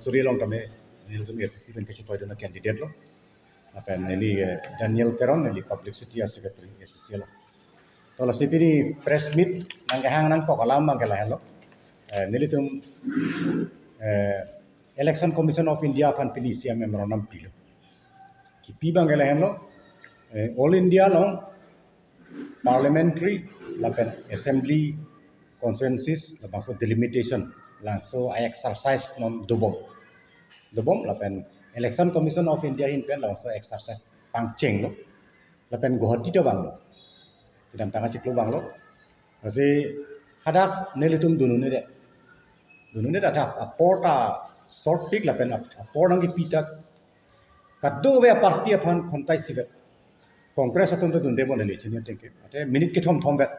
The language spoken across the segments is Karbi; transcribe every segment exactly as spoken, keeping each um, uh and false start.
Suri along tame nelitum A C C pen kachetoi dun a-candidate lo. Lapen neli, eh, Daniel Teron, neli publicity a-secretary A C C lo. To lasi pini press meet nangkehang nangkok alam abangke lahenlo. Eh, nelitum, eh, Election Commission of India aphan pini isi a-memorandum pilo. Kipi abangke lahenlo, eh, All India along parliamentary lapen assembly constituencies labangso delimitation, labangso a-exercise non dobom. Dobom lapen Election Commission of India ahin pen labangso exercise pangchenglo. Lapen Guwahati ta vanglo. Kedamtang achiklo vanglo. Lasi hadak nelitum dun un-edet. Dun un-edet hadak apor ta shortpik lapen ap-, apor nangkipi ta kadokave a-party aphan khontai isivet. Congress atum ta dunde bon neli chini ateng ke. Ate minute kethom thom vet.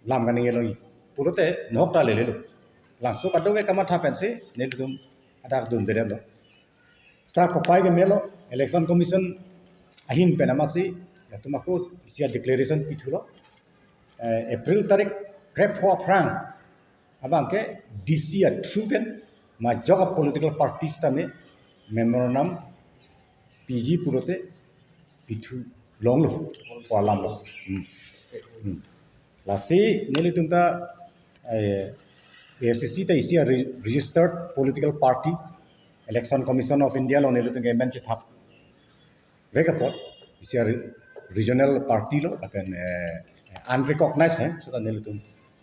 Lam kaningje longji pulote nahok ta lelelo. Labangso kadokave kamatha pensi nelitum hadak dundedetlo. Seta kopai ke melo, Election Commission ahin pen amatsi, latum ako isi a-declaration pithulo. Eh, April tarik krepho aphrang abangke D C a-through pen majok a-political parties tame memorandum piji pulote pithu longlo, pu alamlo. Hmm. Hmm. Lasi nelitum ta, eh, A C C ta isi a-re-, registered political party, Election Commission of India along nelitum ke amen chethap vek apot, isi a-re-, regional party lo, lapen, eh, unrecognized he, seta nelitum,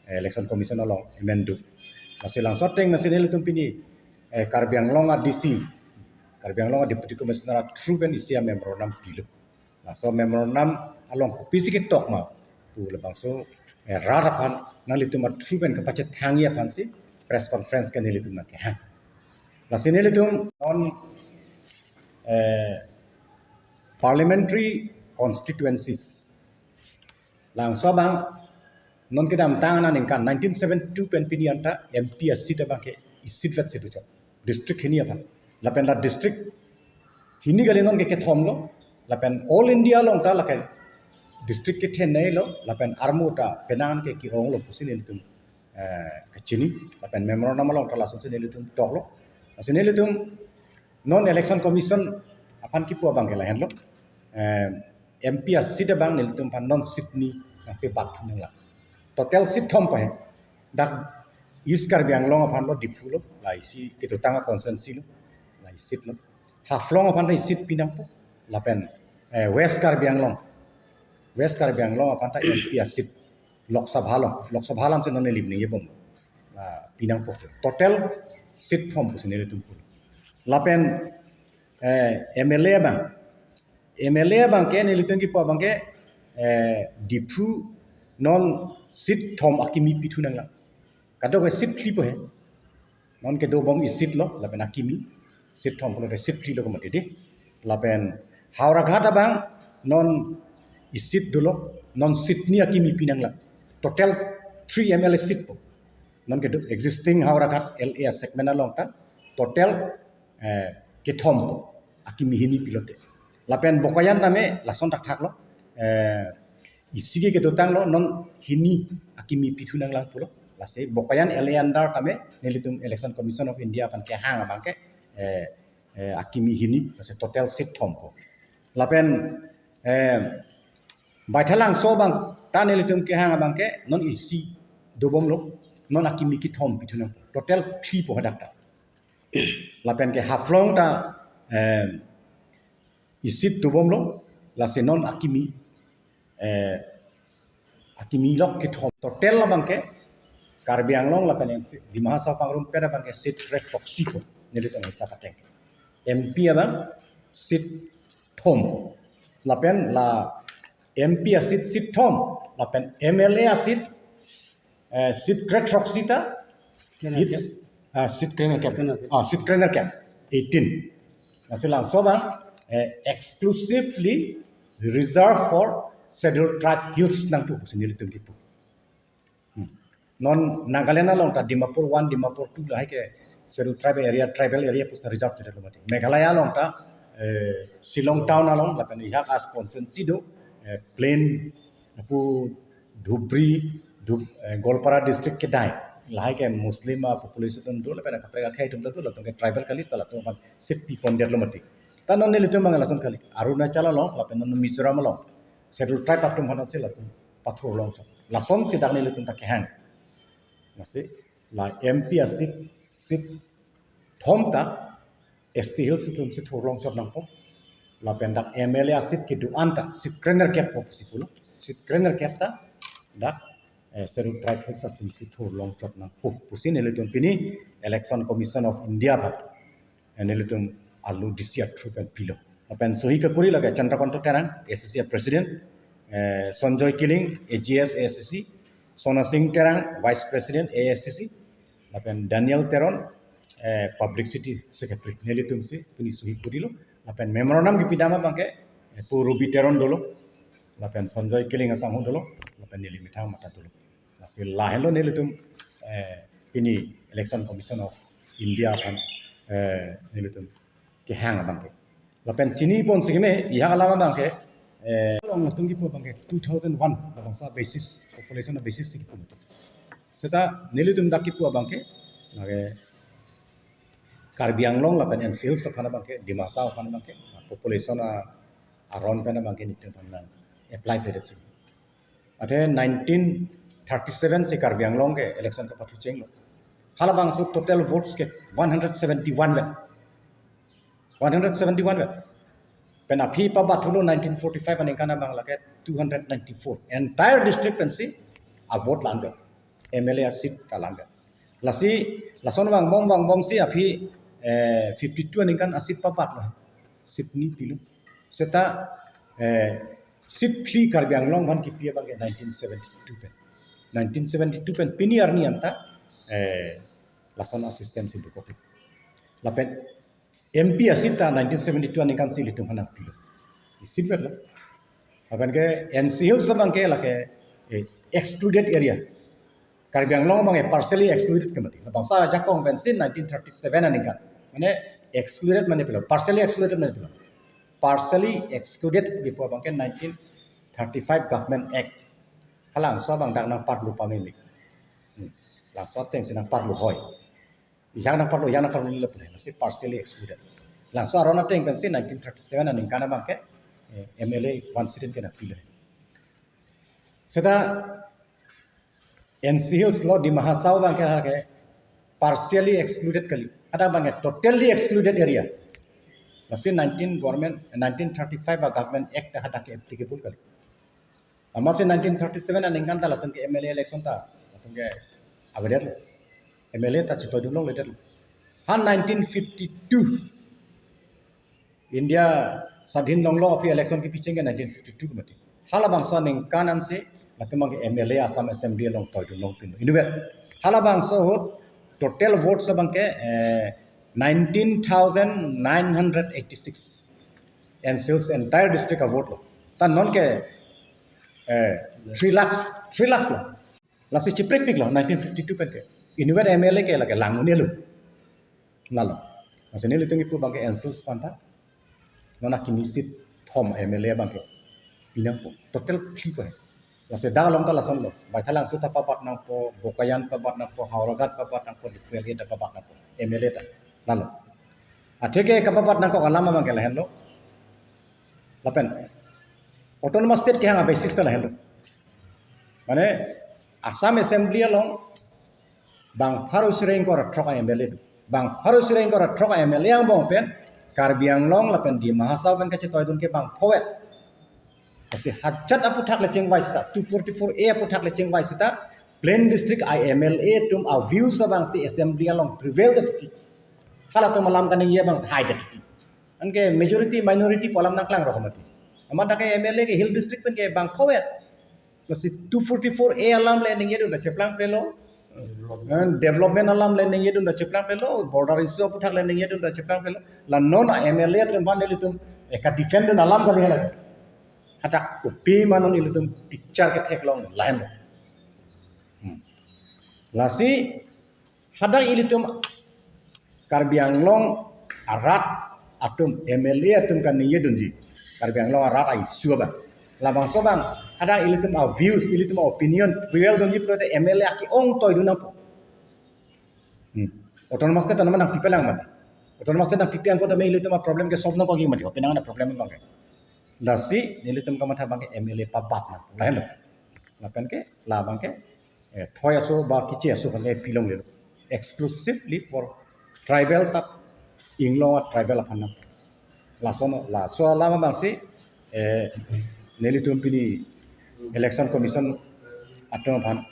eh, Election Commission along amen do. Lasi labangso ateng lasi nelitum pini, eh, Karbi Anglong a-D C, Karbi Anglong a-Deputy Commissioner a-through pen isi a-memorandum pilo. Labangso memorandum along kopisi ketok ma pu labangso, eh, rat aphan nanglitum a-through pen kapachethangji aphansi press conference ke nelitum nangkehang. Lasi nelitum non, eh, parliamentary constituencies, labangso abang non kedamtang aningkan nineteen seventy-two pen pini anta M P a-seat abangke iseat vetsi do chot. District hini aphan. Lapen la district hini kali non ke kethom lo. Lapen All India along ta lake district kethenei lo. Lapen armu ta penang ke ke-ong lo pusi nelitum, eh, kachini. Lapen memorandum along ta lasonsi nelitum toklo. Lasi nelitum non Election Commission aphan kipu abangke lahenlo. Eh, M P a-seat abang nelitum aphan non seat hini nangpebat thu nanglang. Total seat thom pa he. Dak East Karbi Anglong aphan lo, Diphu lo, la isi kedotang a-constituency lo, la iseat lo. Haflong aphan ta iseat pi nangpo. Lapen, eh, West Karbi Anglong. West Karbi Anglong aphan ta M P a-seat. Lok Sabha along, Lok Sabha alamsi non neli ning yebom. Ah, pi nangpo. Total seat thom pusi nelitum pulo. Lapen, eh, M L A abang. M L A abangke nelitum kipu abangke, eh, Diphu non seat thom akimi pithu nanglang. Kadokave seat phli po he. Non kedo bom iseat lo, lapen akimi, seat thom pulote seat phli lo komat edi. Lapen Howraghat abang non iseat dolo, non seat hini akimi pi nanglang. Total three M L A seat po. Non kedo existing Howraghat L A segment along ta total, eh, kethom po. Akimi hini pilote. Lapen Bokajan tame lason thakthak lo. Eh, isi ke kedotang lo, non hini akimi pithu nanglang pulo. Lasi Bokajan L A under tame nelitum Election Commission of India aphan kehang abangke, eh, eh, akimi hini, lasi total seat thom po. Lapen, eh, Baithalangso abang ta nelitum kehang abangke non isi dobom lo, non akimi kethom pithu nang. Total phli po hadak ta. Lapen ke Haflong ta, eh, iseat dobom lo, lasi non akimi, eh, akimi lok kethom. Total abangke Karbi Anglong lapen N C, Dima Hasao pangrumpet abangke seat kre throksi po, nelitum hisap ateng. M P abang seat thom. Lapen la M P a-seat, seat thom. Lapen M L A a-seat, eh, seat kre throksi ta, seat kre-nerkep. It's, ah, seat kre-nerkep. Seat kre-nerkep. Ah, seat kre-nerkep. Eighteen. Lasi labangso abang, eh, exclusively reserved for Scheduled Tribe Hills nangpu pusi nelitum kipu. Hmm. Non Nagaland along ta Dimapur one, Dimapur two lahai ke Scheduled Tribe area, tribal area pusi ta reserve chedetlo mati. Meghalaya along ta, eh, Shillong town along lapen ihak a-constituency do, eh, plain pu Dhubri, Dhub-, eh, Goalpara district kedai. Lahai ke Muslim a population atum do, lapen kaprek akhei atum ta do, latum ke tribal kali, ta latum aphan seat pi pondetlo mati. Ta non nelitum abang lason kali. Arunachal along, lapen non Mizoram along, Scheduled Tribe atum aphan si latum pathurlongso. Lasonsi dak nelitum ta kehang. Lasi la M P a seat, seat thom ta S T Hills atum si thurlongchot nangpo. Lapen dak M L A a seat kedo-an ta seat krenerkep po pusi pulo. Seat krenerkep ta dak, eh, Scheduled Tribe Hills atum si thurlongchot nangpo pusi nelitum pini Election Commission of India aphan, eh, nelitum alu D C a through pen pilo. Lapen sohi kekuri lake Chandrakanta Terang, A C C a President, eh, Sanjoy Killing, A G S A C C, Sona Singh Terang, Vice President A S C C, lapen Daniel Teron, eh, Publicity Secretary. Nelitum si pini sohi kurilo. Lapen memorandum kepidam abang ke, eh, Pu Ruby Teron dolo, lapen Sanjoy Killing asangho dolo, lapen neli methang mata dolo. Lasi lahenlo nelitum, eh, pini Election Commission of India aphan, eh, nelitum kehang abang ke. Lapen chini pon si keme, ihang alam abang ke, eh, along latum kipu abang ke two thousand one, labangso basis, population basis si kipu. Seta nelitum dak kipu abang ke, lake Karbi Anglong lapen N C Hills aphan abang ke, Dima Hasao aphan abang ke, population a, aron pen abang ke nelitum aphan nang apply pedet si. Athe nineteen thirty-seven si Karbi Anglong ke election kapathu chenglo. Halabangso total votes ke one hundred seventy-one vet. One hundred seventy-one vet. Pen aphi pabathulo nineteen forty-five aningkan abang lake two hundred ninety-four. Entire district pensi a vote la-an vet. M L A a seat ta la-an vet. Lasi, lason vangbom vangbom si aphi, eh, fifty-two aningkan a seat pabatlo. Seat ni pilo. Seta, eh, seat free Karbi Anglong aphan kipi abang ke nineteen seventy-two pen. Nineteen seventy-two pen pini arni anta, eh, lason a system si dokok. Lapen M P a seat ta nineteen seventy-two aningkan si ilitum aphan nangpilo. Seat vetlo. Lapen ke N C Hills abang ke lake, eh, excluded area. Karbi Anglong abang ke partially excluded ke mati. Labangso ajakong pensi nineteen thirty-seven aningkan. Mane excluded mane pilo, partially excluded mane pilo. Partially excluded kipu abang ke nineteen thirty-five Government Act. Halabangso abang dak nangparlu pameme. Hmm. Labangso ateng si nangparlu hoi. Yang nangparlu, yang nangparlu le pule, lasi partially excluded. Labangso aron ateng pensi nineteen thirty-seven aningkan abang ke, eh, M L A one seat ke nangpilo. Seta N C Hills lo Dima Hasao abang ke, ke partially excluded kali. Hadak abang ke totally excluded area. Lasi nineteen government, nineteen thirty-five a Government Act hadak ke applicable kali. Amatsi nineteen thirty-seven aningkan ta latum ke M L A election ta latum ke avedetlo. M L A ta chetoidunlongledetlo. Ha nineteen fifty-two India swadhin longlo aphi election kipicheng ke nineteen fifty-two mati. Halabangso aningkan ansi latum abang ke M L A Assam Assembly along toidunlongpinlo. Inutvet. Halabangso ahut total votes abang ke, eh, nineteen thousand nine hundred eighty-six. N C Hills entire district a vote lo. Ta non ke, eh, three lakhs, three lakhs lo. Lasi chiprekpiklo nineteen fifty-two pen ke. Inutvet M L A ke lake lang un-elo. Lalo. Lasi nelitum kipu abang ke N C Hills aphan ta non akimi seat thom M L A abang ke pinangpo. Total three po he. Lasi dak along ta lasonlo. Baithalangso ta pabat nangpo, Bokajan pabat nangpo, Howraghat pabat nangpo, Diphlu L A ta pabat nangpo. M L A ta. Lalo. Athe ke kapabat nangkok alam abang ke lahenlo. Lapen Autonomous State kehang a basis ta lahenlo. Mane Assam Assembly along bang pharo sireng kor throk a M L A do. Bang pharo sireng kor throk a M L A angbong pen Karbi Anglong lapen Dima Hasao pen kachetoidun ke bang phovet. Lasi hajat aphuthak le chingvai seta, two forty-four A aphuthak le chingvai seta, plain district a M L A atum a views abang si assembly along prevail det titi. Halatum alam kaningje abang si hai det titi. Anke majority minority pu alam nangklang rok mati. Amat dak ke M L A ke hill district pen ke bang phovet. Lasi two forty-four A alam le ningjedun ta cheplangplelo. Eh, development alam le ningjedun ta cheplangplelo, border issue aphuthak le ningjedun ta cheplangplelo. La non a M L A atum aphan nelitum eka defend dun alam kali hala. Hadak kopi ma non ilitum picture ketheklong lahenlo. Hmm. Lasi hadak ilitum Karbi Anglong arat atum M L A atum kaningjedunji. Karbi Anglong arat a issue abang. Labangso abang hadak ilitum a views, ilitum a opinion prevail dunji pulote M L A ke-ong toidun nangpo. Autonomous state tame nangpipelang mati. Autonomous state nangpipe angko tame ilitum a-problem ke solve nangkok mati. Penang a-problem abang ke. Lasi nelitum kamatha abang ke M L A pabat nang. Lahenlo. Lapen ke la abang ke, eh, thoi aso ba kiche aso aphan ke pilonglelo. Exclusively for tribal ta, Inglong a-tribal aphan nang. Lason laso alam abangsi, eh, nelitum pini Election Commission atum aphan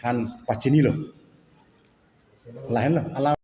than pachinilo. Lahenlo, alam